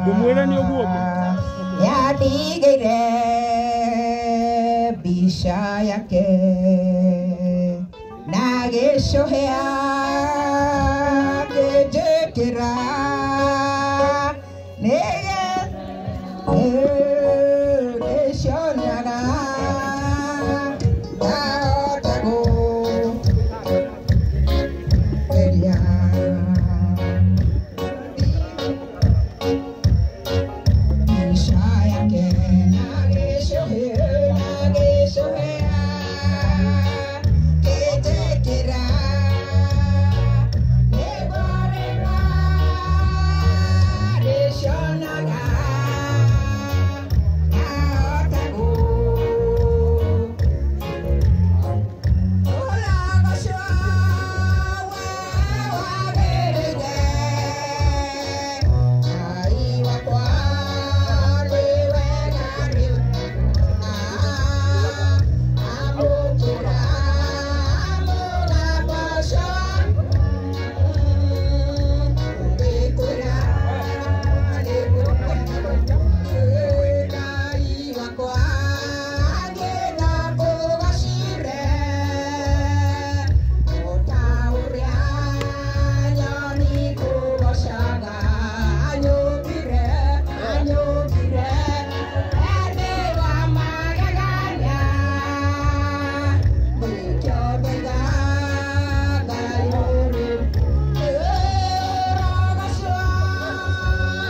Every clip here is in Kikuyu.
Ndũmwĩre nĩ ũguo. Nĩandigĩire mbica yake na gĩcũhĩa kĩnjĩkĩra nĩgĩcionaga ngahota gũtheria. Mbica yake na gĩcũhĩa na gĩcũhĩa kĩnjĩkĩra nĩngũrĩma rĩcionaga ngahota gũũragocwo we wagĩrĩire. Ngai wakwa nĩ wega rĩu amũkĩra mũgambo ũngĩkwĩra Ngai wakwa ngĩenda kũgacire o ta ũrĩa nyoni kũgocaga anyũmbire anyũmbire ene wa magegania nĩkĩo ndoiga Ngai ũrĩ ũrogocwo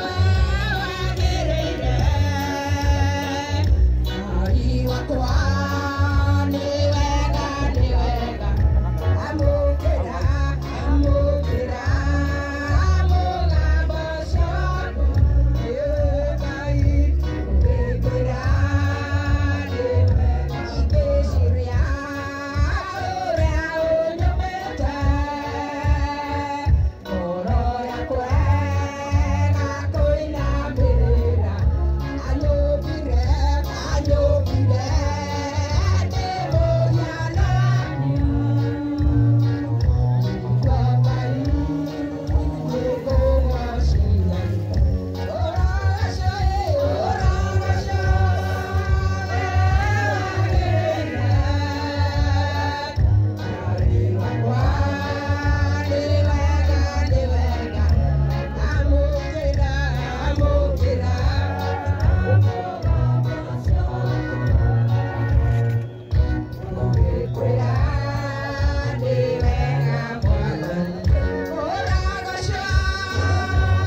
we wagĩrĩire. Ngai wakwa nĩ wega nĩ wega amũkĩra amũkĩra mũgambo ũcio Ngai ũngĩkwĩra nĩ wega ingĩciria ũrĩa ũnyũmbĩte ngoro yakwa ĩgakũinamĩrĩra anyũmbire anyũmbire ndĩ mũhiano waku Ngai nĩngũgocithia ũrogoco ũrogoco we wagĩrĩire. Ngai wakwa nĩ wega nĩ wega amũkĩra amũkĩra mũgambo ũcio ũngĩkwĩra nĩ wega Mwathani ũrogoco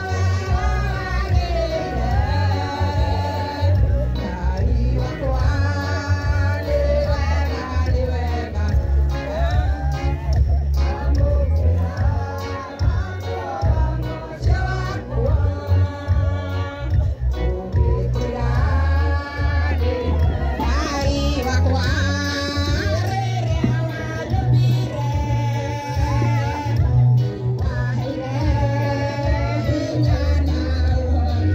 we wagĩrĩire. Ngai wakwa nĩ wega nĩ wega amũkĩra mũgambo ũcio wakwa ũngĩkwĩra nĩ Ngai wakwa rĩrĩa wanyũmbire waheire hinya na ũhoti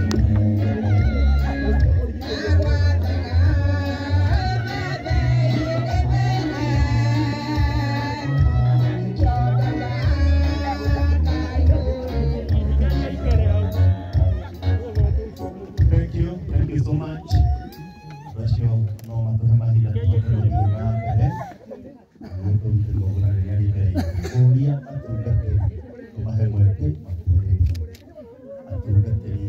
nagwathaga mbembe ĩrĩmene nĩkĩo ndoiga Ngai ũrĩ. Thank you so much. Acio no matũhe mahinda tũhote gũthiĩ na mbere na gwĩka igongona rĩrĩa rĩ mbere itũ. Kũria atungatĩri tũmahe mweke makuhĩrĩrie. Atungatĩri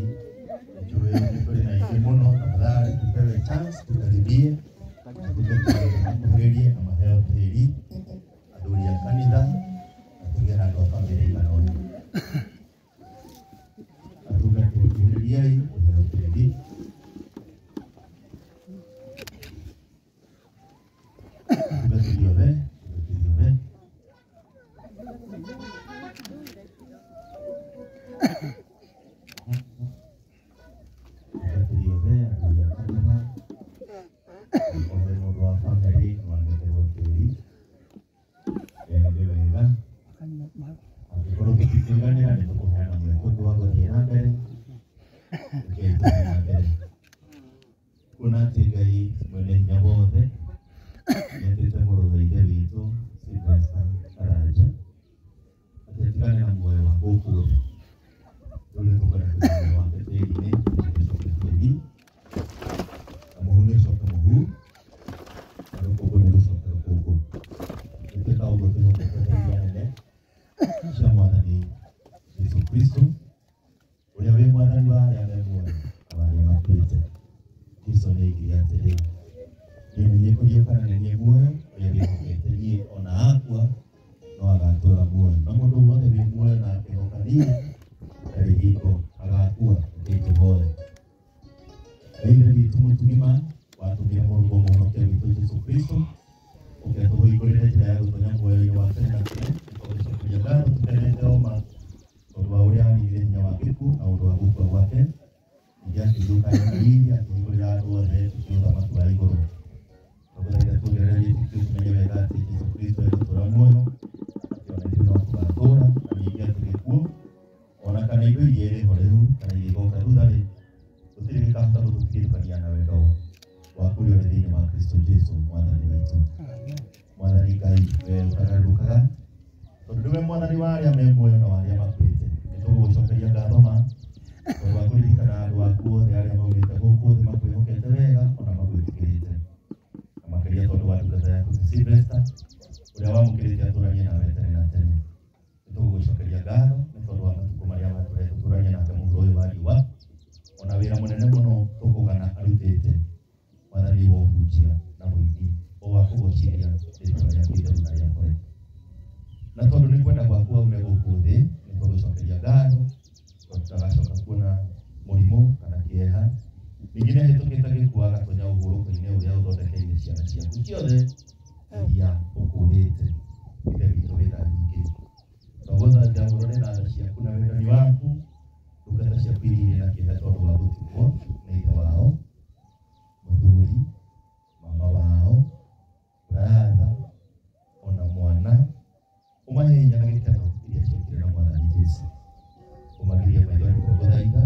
nĩnjũĩ nĩ tũrĩ na aingĩ mũno, tafadhali tupewe chance tukaribie atungatĩri makuhĩrĩrie na maheo tĩri, athuri a kanitha na tũgĩe na andũ a bamĩrĩ igana ũna. Atungatĩri kuhĩrĩriai mũheo tĩri. Atungatĩri othe, atungatĩri othe. Atungatĩri othe, athuri a kanitha, angĩkorwo he mũndũ wa bamĩrĩ no anengerwo tĩri. Nĩ wega. Angĩkorwo tũtikũiganĩra nĩ tũkũheana mweke ũngĩ wa gũthiĩ na mbere. Rekei tũthiĩ na mbere. Kuona atĩ Ngai mwene hinya wothe nĩetĩte mũrũ wa ithe witũ Sylvester Karanja atĩ atigane na muoyo wa gũkũ thĩ. Rĩu nĩ tũkwenda kũiga muoyo wake tĩri-inĩ. Kristo nĩoigire atĩrĩ, niĩ nĩ niĩ kũriũka na nĩ niĩ muoyo, ũrĩa wĩhokete niĩ ona akua no agatũũra muoyo, na mũndũ wothe wĩ muoyo na akĩhoka niĩ ndarĩ hingo agakua. Rekei tũhoe. Ithe witũ mũtugima watũmire mũrũguo mũhonokia witũ Jesũ Kristo ũke tũhingũrĩre njĩra ya gũtonya muoyo-inĩ wa tene na tene, nĩtwagũcokeria ngatho tũkenete oma tondũ wa ũrĩa aninire hinya wa gĩkuũ na ũndũ wa gũkua gwake, ningĩ akĩriũka na riri akĩhingũrĩra andũ othe etĩkio ũthamaki wa igũrũ. Twagũthaitha tuongerere wĩtĩkio tũmenye wega atĩ Jesũ Kristo egũtũũra muoyo, atĩ ona ithuĩ no tũgatũũra, na ningĩ atĩ gĩkuũ ona kana indo iria irĩ ho rĩu kana iria igoka thutha-rĩ, gũtirĩ gĩkahota gũtũtigithũkania na wendo waku ũrĩa ũrĩ thĩinĩ wa Kristo Jesũ Mwathani witũ. Mwathani Ngai, we ũtagarũrũkaga, tondũ nĩwe Mwathani wa arĩa me muoyo na wa arĩa makuĩte, nĩtũgũgũcokeria ngatho ma tondũ wa kũririkana andũ aku othe arĩa maumĩte gũkũ thĩ makwĩhokete wega ona magwĩtĩkĩrĩte, na makĩria tondũ wa ndungata yaku Sylvester ũrĩa wamũkĩrĩte atũranie nawe tene na tene. Nĩtũgũgũcokeria ngatho nĩ tondũ wa matukũ marĩa watũhe tũtũranie nake mũhuro ũyũ wa riũa, ona wĩra mũnene mũno tũkũgana arutĩte Mwathani wa ũhunjia na mũingĩ o wa kũgocithia rĩtwa rĩaku itheru na rĩamũre. Na tondũ nĩ kwenda gwaku aume gũkũ thĩ, nĩtũgũcokeria ngatho tondũ ndagacoka kuona mũrimũ kana kĩeha. Ningĩ nĩahĩtũkĩte gĩkuũ agatonya ũhurũko-inĩ ũrĩa ũthondekeire ciana ciaku ciothe iria ũkũũrĩte. Ithe witũ wĩ tha nyingĩ, twagũthaitha ũrore na tha ciaku na wendani waku ndungata ciaku iria irĩ na kĩeha tondũ wa gũtigwo nĩ ithe wao, mũthuri, mama wao, brother, ona mwana, ũmahe hinya na gĩkeno iria ciokire na Mwathani Jesũ. Ũmagirie maitho nĩtwagũthaitha,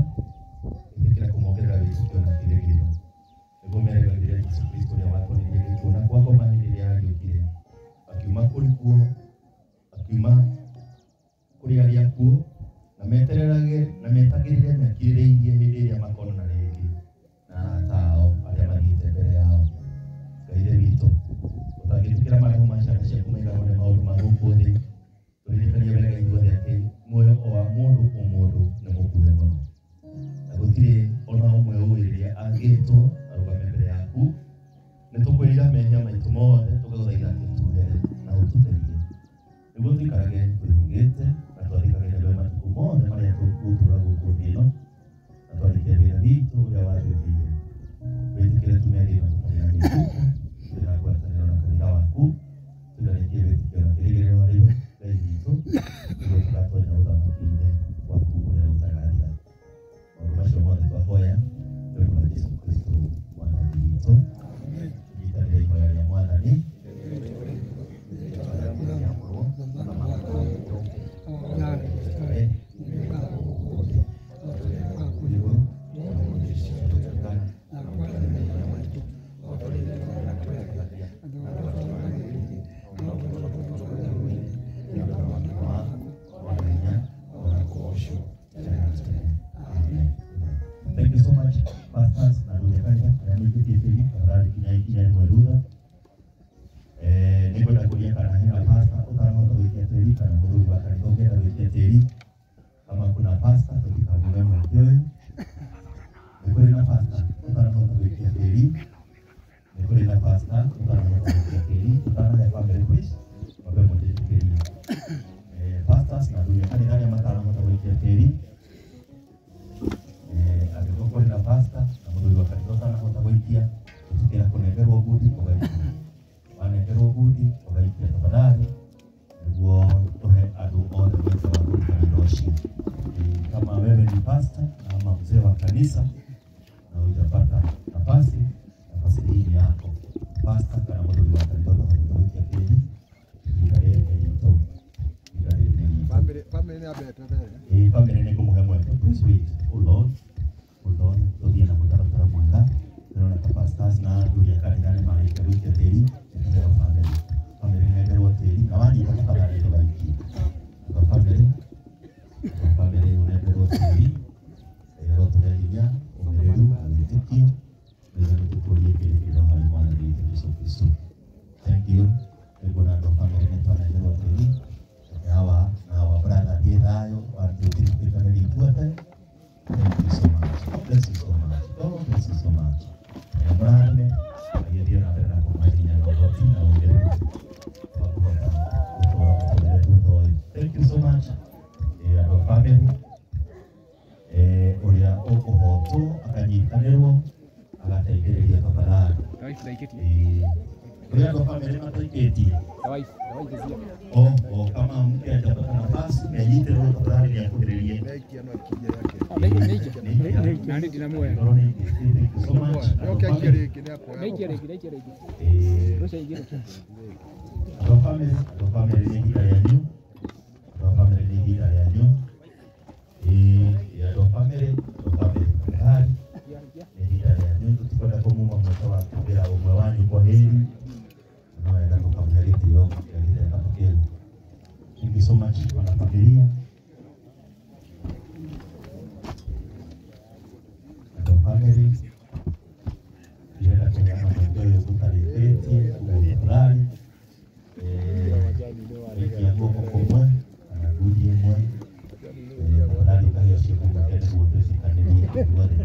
ĩtĩkĩra kũmongerera wĩtĩkio na kĩĩrĩgĩrĩro nĩguo merĩgagĩrĩre Jesũ Kristo ũrĩa watonirie gĩkuũ na kwa ngoma hĩndĩ ĩrĩa ariũkire, akiuma kũrĩ kuo, akiuma kũrĩ arĩa akuũ, na metererage na metagĩrĩre mekirĩrĩirie hĩndĩ ĩrĩa makonana rĩngĩ na arata ao arĩa mathiĩte mbere yao. Ngai Ithe witũ, ũtangĩtĩkĩra maroho ma ciana ciaku maiganwo nĩ maũndũ ma gũkũ thĩ, tũririkanie wega ithuothe atĩ muoyo o wa mũndũ o mũndũ nĩ mũkuhĩ mũno, na gũtirĩ ona ũmwe ũĩ rĩrĩa angĩtwo arũgame mbere yaku. Nĩtũkwĩrira mehia maitũ mothe, tũgagũthaitha atĩ ũtuohere na ũtũtherie nĩguo tũikarage twĩhũgĩte na twathĩkage nĩwe matukũ mothe marĩa tũgũtũũra gũkũ thĩ ĩno, na twarĩkie wĩra witũ ũrĩa watwĩtĩire. Wĩtĩkĩre tume thĩ ĩno tũtarĩ na mĩthuko, twĩ na ngwatanĩro na kanitha waku, tũiganĩtie wĩtĩkio na kĩĩrĩgĩrĩro harĩ we Ngai witũ, nĩguo tũgatonya ũthamaki-inĩ waku ũrĩa ũtagathira. Maũndũ macio mothe twahoya nĩ ũndũ wa Jesũ Kristo Mwathani witũ. Tũnyitanĩre ihoya rĩa Mwathani. Thank you so much, pastors na athuri a kanitha arĩa maikĩtie tĩri tafadhali kinyai kinya rĩmwe thutha. Nĩngwenda kũria kana hena pastor ũtanahota gwĩtia tĩri kana mũthuri wa kanitha ũngĩenda gwĩtia tĩri. Kama kuna pastor tũtikamume mweke ũyũ. Nĩ kũrĩ na pastor ũtanahota gwĩtia tĩri? Nĩ kũrĩ na pastor ũtanahota gwĩtia tĩri? Ũtanahe family please, mwambe mũnjĩtĩkĩrie. Pastors na athuri a kanitha arĩa matanahota gwĩtia tĩri, angĩkorwo kũrĩ na pastor na mũthuri wa kanitha ũtanahota gwĩtia, ĩtĩkĩra kũnengerwo ngundi ũgaikia. Wanengerwo ngundi ũgaikia tafadhali, nĩguo tũhe andũ othe mweke wa kũruta wĩra ũcio. Kama wewe ni pastor ama mzee wa kanisa na hujapata nafasi, nafasi hii ni yako. Pastor kana mũthuri wa kanitha ũtahotete gwĩtia tĩri, ihinda rĩrĩ nĩ ritũ. Ihinda rĩrĩ nĩ ritũ. Family nĩ ambete mbere. Ĩĩ, family nĩ ngũmũhe mweke. Please wait. Hold on. Hold on. Tũthiĩ na mũtaratara mwega. Ndĩrona ta pastors na athuri a kanitha nĩ marĩkia gwĩtia tĩri, nĩtũheo family. Family nĩnengerwo tĩri, na wanyita tafadhali ndũgaikie. Andũ a family, andũ a family ũnengerwo tĩri, Ngai arotũhe hinya, ũmĩrĩru na wĩtĩkio, nĩguo tũtũrie kĩĩrĩgĩrĩro harĩ Mwathani witũ Jesũ Kristo. Thank you. Nĩnguona andũ a family nĩ twanengerwo tĩri. Reke hawa na hawa brother thiĩ thayũ, 1 2 3. guoko akanyitanĩrwo agateithĩrĩria tafadhali. Kũrĩ andũ a bamĩrĩ mataikĩtie o kama mke hajapata nafasi nĩanyitĩrĩrwo tafadhali nĩakuhĩrĩrie. Thank you so much. Andũ a bamĩrĩ nĩ ihinda rĩanyu. Andũ a bamĩrĩ nĩ ihinda rĩanyu. Andũ a bamĩrĩ, andũ a bamĩrĩ tafadhali nĩ ihinda rĩanyu. Tũtikwenda kũmuma mweke wa kwĩra ũmwe wanyu kwa heri, no wega tũkamũhe gĩtĩo kĩa gĩthemba ta kĩu. Thank you so much wanafamilia. Andũ a bamĩrĩ ndĩrenda kũheana mweke ũyũ tũtarĩkĩtie, ũguo tafadhali waikia guoko kũmwe kana ngundi ĩmwe tafadhali ũkahe ũcio ũngĩ mweke nĩguo twĩtĩkanĩrie ithuothe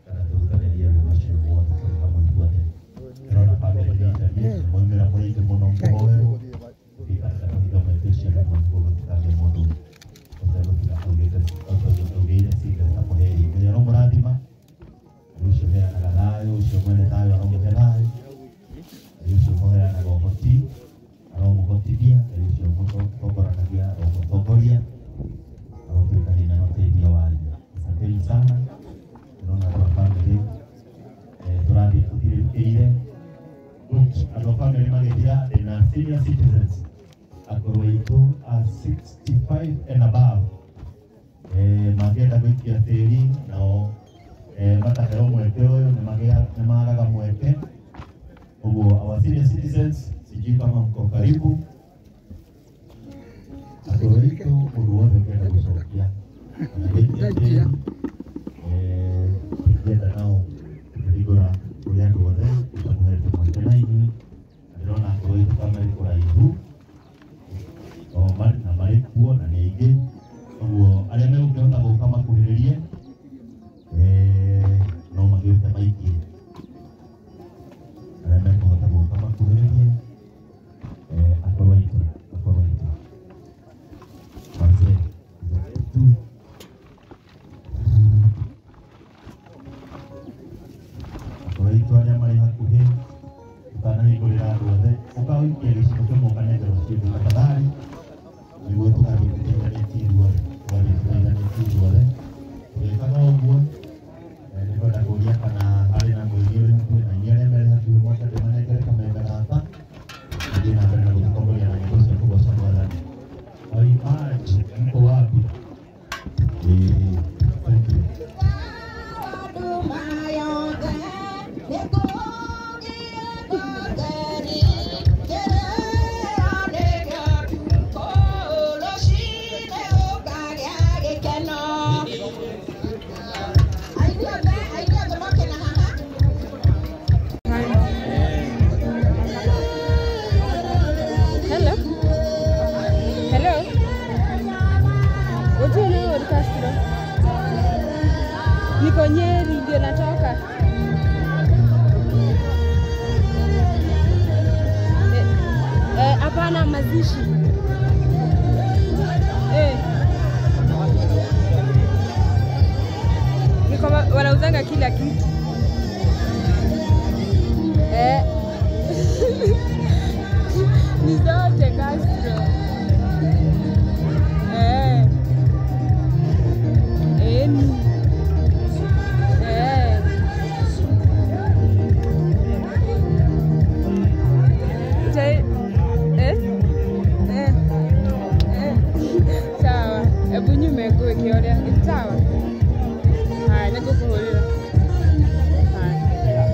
kana tũrutanĩrie wĩra ũcio wothe tũrĩ hamwe ithuothe. Ndĩrona bamĩrĩ nĩ itariĩ nĩ mwaumĩra mũrĩ aingĩ mũno mũhoerwo tũgĩikaraga tũhinga mweke ũcio nĩguo gũtikagĩe mũndũ ũtegũtiga augĩire Silvester kwaheri. Ngai aromũrathima, Ngai ũcio ũheanaga thayũ, ũcio mwene thayũ aromũhe thayũ, Ngai ũcio ũheanaga ũhoti aromũhotithia, Ngai ũcio ũtongoranagia aromũtongoria, arotuĩka hinya na ũteithio wanyu. Asanteni sana. Ndĩrona andũ a bamĩrĩ tũrathiĩ tũthirĩrĩkĩire. Good. Andũ a bamĩrĩ magĩthira ndĩna senior citizens akũrũ aitũ a 65 and above mangĩenda gũikia tĩri nao makaheo mweke ũyũ nĩ magaga mweke. Ũguo our senior citizens, sijui kama mko karibu. Akũrũ aitũ mũndũ wothe ũngĩenda gũcokia kana gũikia tĩri tũngĩenda nao kũhingũra kũrĩ andũ othe tũmũhete mweke na ithuĩ. Na ndĩrona akũrũ aitũ ta marĩ kũraihu o marĩ na marĩ kuo na nĩ aingĩ, ũguo arĩa megũkĩhota gũka makuhĩrĩrie no magĩũke maikie. Arĩa mekũhota gũka makuhĩrĩrie akũrũ aitũ, akũrũ aitũ wazee wetu akũrũ aitũ arĩa marĩ hakuhĩ tũtanahingũrĩra andũ othe ũka ũikie gĩcigo kĩmwe ũkanengerwo ciĩndũ tafadhali nĩguo tũgathiĩ tũteithanĩtie ithuothe, tũgathiĩ tũteithanĩtie ithuothe. Tũgĩkaga ũguo nĩngwenda kũria kana harĩ na mũini ũrĩ hakuhĩ na inyuĩ arĩa marĩ hakuhĩ moke ndĩmanengere kameme gaka mathiĩ na mbere na gũtũtongoria na nyĩmbo cia kũgoca Mwathani. Waimbaji mko wapi? Thank you. Hello. Hello. What do you know, Castro? Niko Nyeri ndio natoka. Hapana mazishi. Niko wanauzanga kila kitu. Ni zote Castro. Ni. Sawa. Hebu nyume ngwĩke ũrĩa. Sawa. Haya, nĩngũkũhũrĩra. Haya.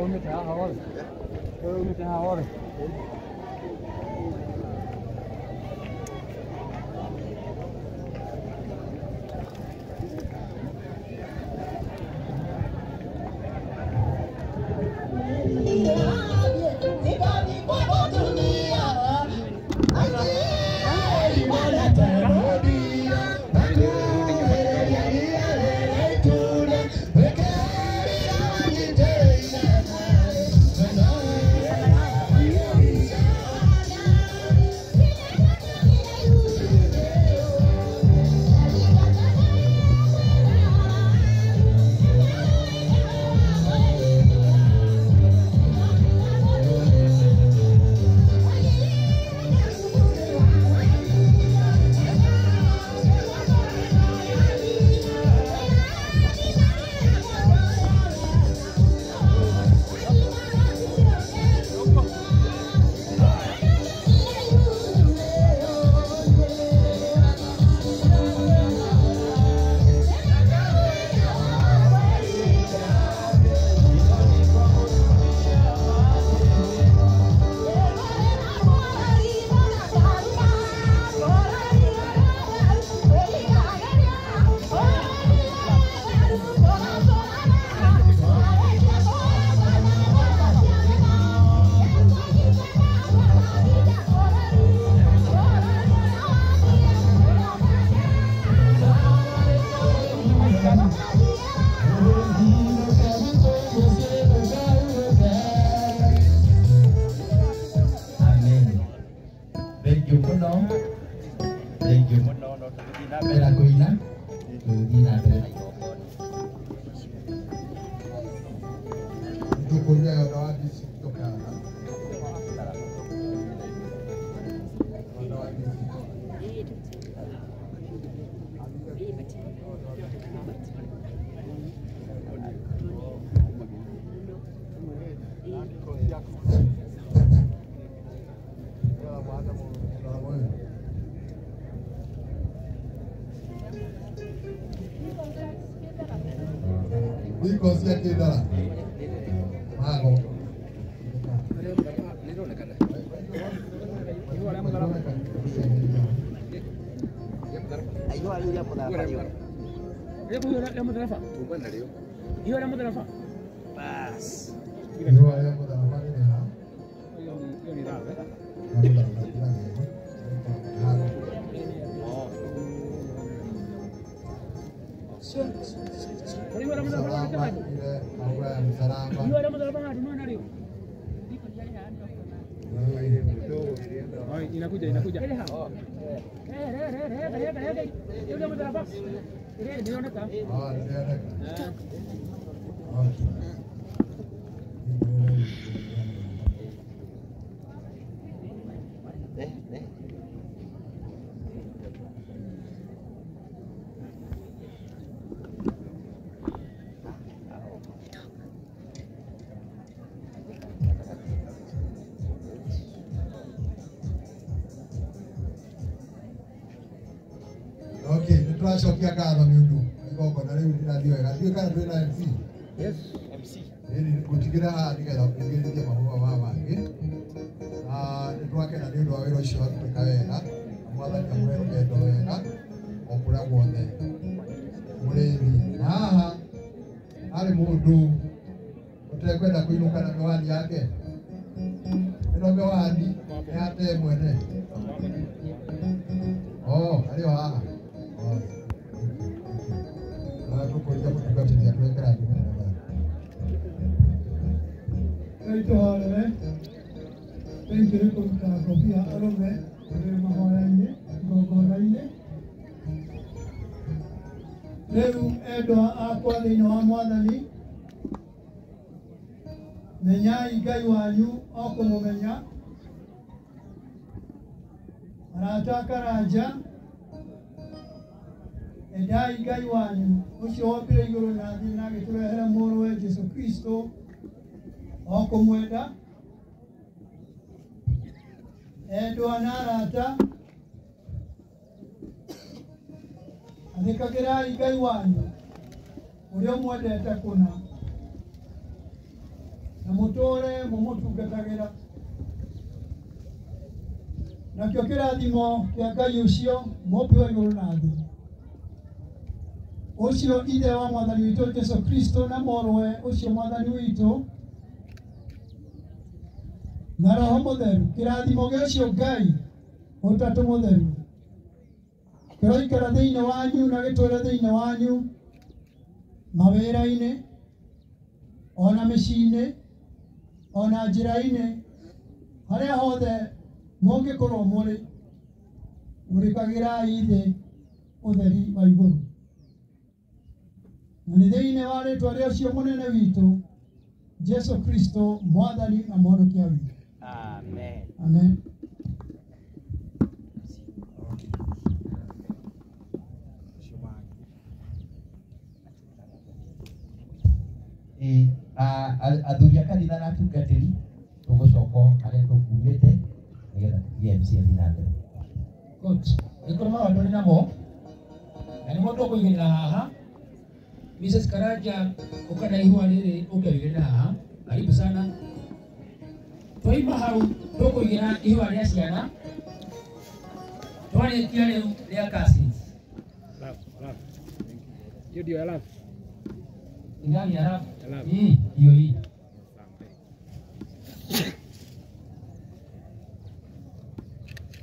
Umite haha othe. Umite haha othe. Tũracokia ngatho nĩ ũndũ igongona rĩu rĩrathiĩ wega. Ndiũĩ kana twĩ na MC. Yes, MC. Ngũtigĩra haha nĩgetha ũgĩrĩrie mahũa maya mangĩ. Na nĩ twakena nĩ ũndũ wa wĩra ũcio warutĩka wega. Na Mwathani amũhe rũgendo wega o kũrĩa guothe mũrĩthiĩ. Na haha harĩ mũndũ ũtekwenda kũinũka na mĩwani yake. Ĩno mĩwani nĩ yate mwene. Oh, arĩ o haha. Thank you kũruta ngobia arũme tũrĩ mahoya-inĩ igongona-inĩ. Rĩu endwa akwa thĩinĩ wa Mwathani, menyai Ngai wanyu o kũmũmenya. Arata Karanja, endai Ngai wanyu ũcio wombire igũrũ na thĩ na agĩtũrehera mũrũwe Jesũ Kristo o kũmwenda. Endwa na arata, athĩkagĩrai Ngai wanyu ũrĩa ũmwendete kũna. Na mũtũũre mũmũtungatagĩra. Nakĩo kĩrathimo kĩa Ngai ũcio mũmbi wa igũrũ na thĩ, ũcio ithe wa mwathani witũ Jesu Kristo na mũrũwe ũcio mwathani witũ na Roho Mũtheru, kĩrathimo gĩa ũcio Ngai ũtatũ mũtheru kĩroikara thĩinĩ wanyu na gĩtũũre thĩinĩ wanyu mawĩra-inĩ ona mĩciĩ-inĩ ona njĩra-inĩ harĩa hothe mũngĩkorwo mũrĩ, mũrĩkagĩrai thĩ ũtheri wa igũrũ. Na nĩ thĩinĩ wa rĩtwa rĩa ũcio mũnene witũ Jesu Kristo mwathani na mũhonokia witũ. Amen. Amen. Athuri a kanitha na atungatĩri tũgũcoka harĩa tũkumĩte nĩgetha tũtige MC athiĩ na mbere. Good. Nĩ kũrĩ maũndũ ndĩ namo na nĩmo tũkũigĩrĩra haha. Mrs. Karanja ũka na ihũa rĩrĩ ũke ũigĩrĩre haha. Karibu sana. Twaima hau tũkũigĩra ihũa rĩa ciana. Twarĩkia rĩu rĩa cousins. Love, love. Hiyo ndio ya love. Ingani ya love? Ya love. Hii, hiyo hii.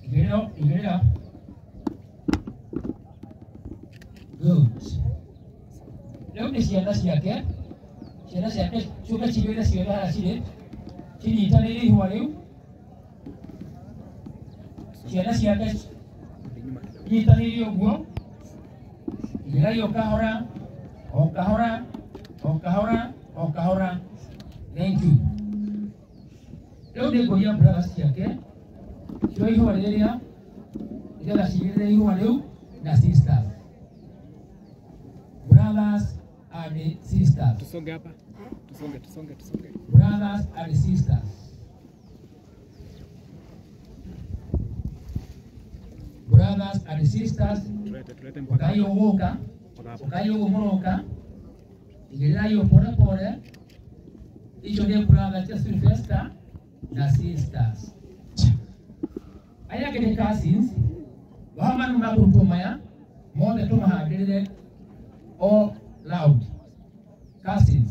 Igĩrĩra, igĩrĩra. Good. Rĩu nĩ ciana ciake, ciana ciake ciũke cigĩrĩre ciothe harĩa cirĩ, cinyitanĩire ihũa rĩu. Ciana ciake inyitanĩire ũguo, igĩrai o kahora, o kahora, o kahora, o kahora. Thank you. Rĩu nĩ ngũria brothers ciake cio ihũa rĩrĩa nĩgetha cigĩrĩre ihũa rĩu na sisters. Brothers and sisters. Tusonge hapa. Tusonge, tusonge, tusonge. Brothers and sisters. Brothers and sisters. Tulete, tulete mpaka. Ukai ũgũka, Mpaka hapa. ukai ũguo mũroka, igĩrĩrai o pole pole. Icio nĩ brothers cia Sylvester na sisters. Aya angĩ nĩ cousins. Wahama nĩ makũrutwo maya mothe tũmahandĩrĩre all loud. Cousins.